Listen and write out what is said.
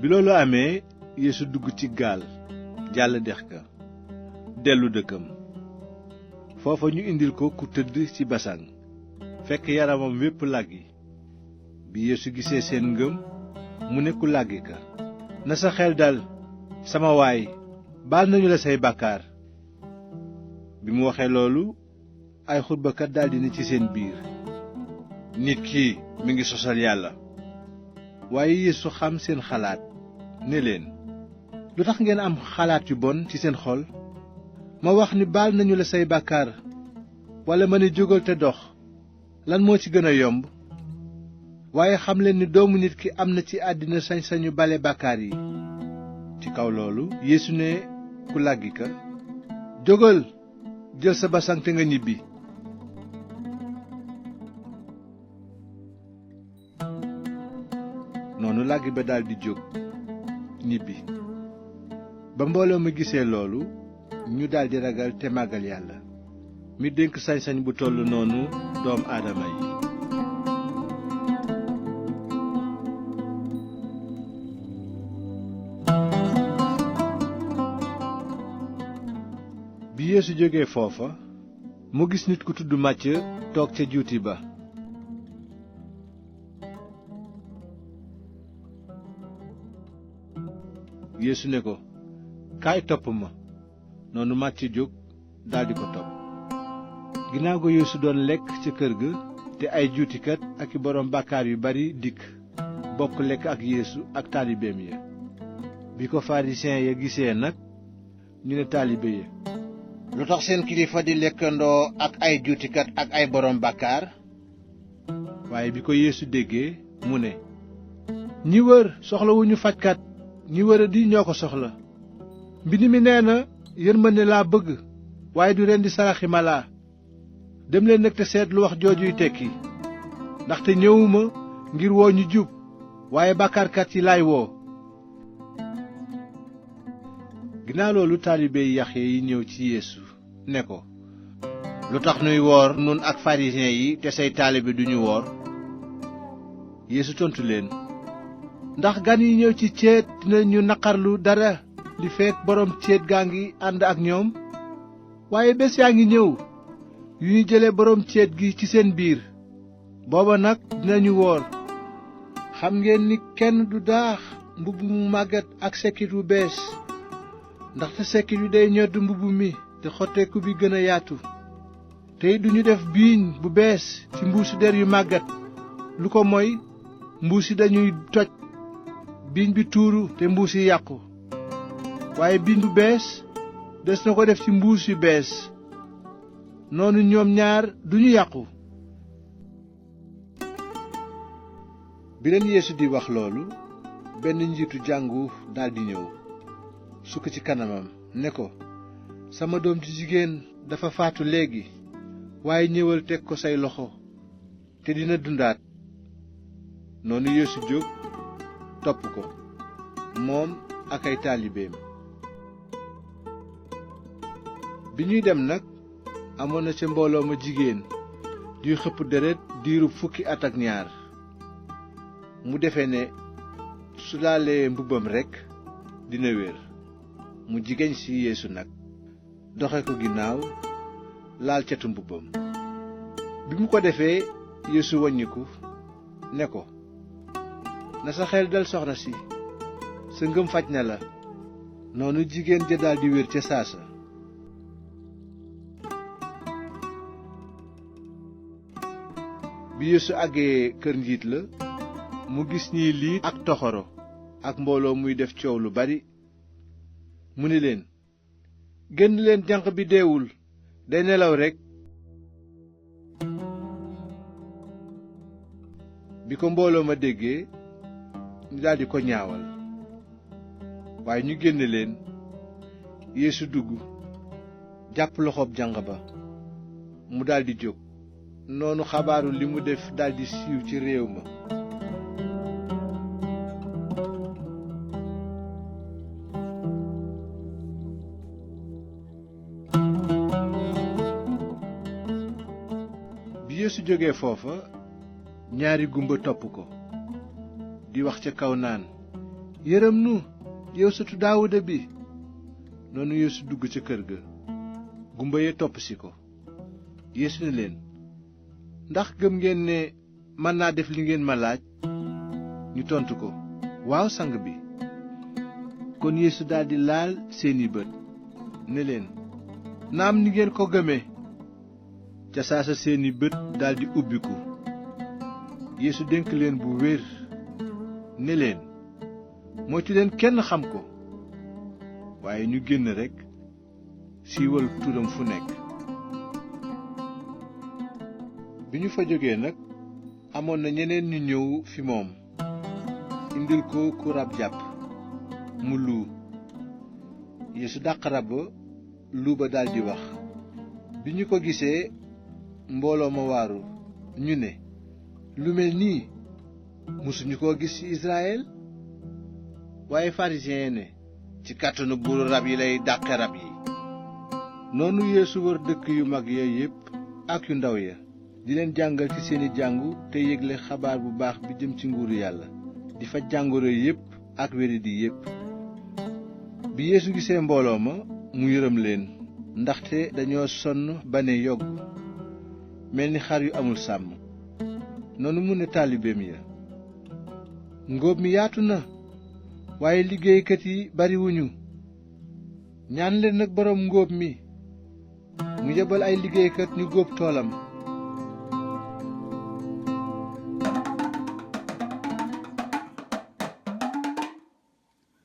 bi loolu amee Yeesu dugg ci gaal jàll dex ga dellu dëkkam. foofa ñu indil ko ku tëdd ci basaŋ fekk yaramam wépp làggi. bi Yeesu gisee seen ngëm mu ne ku làggi ka, na sa xel dal sama waay, baal nañu la say bàkkaar. bi mu waxee loolu ay xutbakat daldi ne ci seen biir, nit kii mi ngi sosal yàlla. waaye Yeesu xam seen xalaat ne leen, lu tax ngeen am xalaat yu bon ci seen xol? ma wax ni baal nañu la say bàkkaar walla ma ne jógal te dox, lan moo ci gën a yomb? waaye xam leen ni doomu nit ki am na ci àddina sañ-sañu bale bàkkaar yi. ci kaw loolu Yeesu ne ku làggi ka, jógal jël sa basaŋ te nga ñibbi. noonu làggi ba daldi jóg ñibbi. ba mbooloo ma gisee loolu ñu daldi ragal te màggal yàlla mi dénk sañ-sañ bu toll noonu doom aadama yi. bi Yeesu jógee foofa mu gis nit ku tudd Màcc toog ca juuti ba. Yeesu ne ko, kaay topp ma. noonu Màcc jóg daldi ko topp. ginnaaw ga Yeesu doon lekk ca kër ga, te ay juutikat ak i boroom bàkkaar yu bari dikk bokk lekk ak Yeesu ak taalibeem ya. bi ko farisiyen ya gisee nag, ñu ne taalibe ya, lu tax seen kilifa di lekkandoo ak ay juutikat ak ay boroom bàkkaar? waaye bi ko Yeesu déggee mu ne, ñi wër soxlawuñu fajkat, ñi wëradi ñoo ko soxla. mbind mi nee na, yërmande laa bëgg waaye du rendi saraxi mala. dem leen nag te seet lu wax joojuy tekki, ndaxte ñëwuma ngir woo ñu jub waaye bàkkaarkat yi laay woo. ginnaaw loolu taalibe Yaxya yi ñëw ci Yeesu ne ko, lu tax nuy woor nun ak farisiyen yi te say taalibe duñu woor? Yeesu tontu leen, ndax gan yi ñëw ci céet dinañu naqarlu dara li fekk boroom céet gaa ngi ànd ak ñoom? waaye bés yaa ngi ñëw yu ñu jële boroom céet gi ci seen biir, booba nag dinañu woor. xam ngeen ni kenn du daax mbubb mu màggat ak sekkit wu bees, ndaxte sekkit wi day ñodd mbubb mi te xotteeku bi gën a yaatu. te duñu def biiñ bu bees ci mbuusi der yu màggat, lu ko moy mbuus yi dañuy toj, biiñ bi tuuru te mbuus yi yàqu. waaye biiñ bu bees des na ko def ci mbuus yu bees, noonu ñoom ñaar duñu yàqu. bi leen Yeesu di wax loolu, benn njiitu jàngu daldi ñëw sukk ci kanamam ne ko, sama doom ju jigéen dafa faatu léegi, waaye ñëwal teg ko say loxo te dina dundaat. noonu Yeesu jóg topp ko, moom ak ay taalibeem. bi ñuy dem nag, amoon na ca mbooloo ma jigéen juy xëpp deret diirub 12 at ak ñaar. mu defe ne su laalee mbubbam rekk dina wér. mu jigéen ci Yeesu nag doxe ko ginnaaw laal catu mbubbam. bi mu ko defee Yeesu waññiku ne ko, na sa xel dal soxna si, sa ngëm faj na la. noonu jigéen ja daldi wér ca saasa. bi Yeesu àggee kër njiit la, mu gis ñiy liit ak toxoro ak mbooloo muy def coow lu bari. mu ni leen, génn leen, janq bi deewul, day nelaw rekk. bi ko mbooloo ma déggee, ñu daldi ko ñaawal. waaye ñu génne leen. Yeesu dugg jàpp loxoob janq ba, mu daldi jóg. noonu xabaaru li mu def daldi siiw ci réew ma. bi Yeesu jógee foofa, ñaari gumba topp ko, di wax ca kaw naan, yërëm nu yow sëtu Daawuda bi. noonu Yeesu dugg ca kër ga, gumba ya topp si ko. Yeesu ne leen, ndax gëm ngeen ne mën naa def li ngeen ma laaj? ñu tontu ko, waaw sang bi. kon Yeesu daldi laal seeni bët ne leen, naam ni ngeen ko gëmee. ca saasa seeni bët daldi ubbiku. Yeesu dénk leen bu wér ne leen, moytu leen kenn xam ko. waaye ñu génn rekk siiwal turam fu nekk. bi ñu fa jógee nag amoon na ñeneen ñu ñëw fi moom indil ko ku rab jàpp mu luu. Yeesu dàq rab ba, luu ba daldi wax. bi ñu ko gisee mbooloo ma waaru, ñu ne, lu mel nii mësuñu koo gis ci Israyel. waaye pharisiyen yi ne, ci kàttanu buuru rab yi lay dàqe rab yi. noonu Yeesu wër dëkk yu mag ya yépp ak yu ndaw ya, di leen jàngal ci seeni jàngu te yégle xabaar bu baax bi jëm ci nguuru Yàlla, di faj jàngoro yépp ak wéradi yépp. bi Yeesu gisee mbooloo ma, mu yërëm leen, ndaxte dañoo sonn ba ne yogg, mel ni xar yu amul sàmm. noonu mu ne taalibeem ya, ngóob mi yaatu na, waaye liggéeykat yi bariwuñu. ñaan leen nag boroom ngóob mi mu yebal ay liggéeykat ñu góob toolam.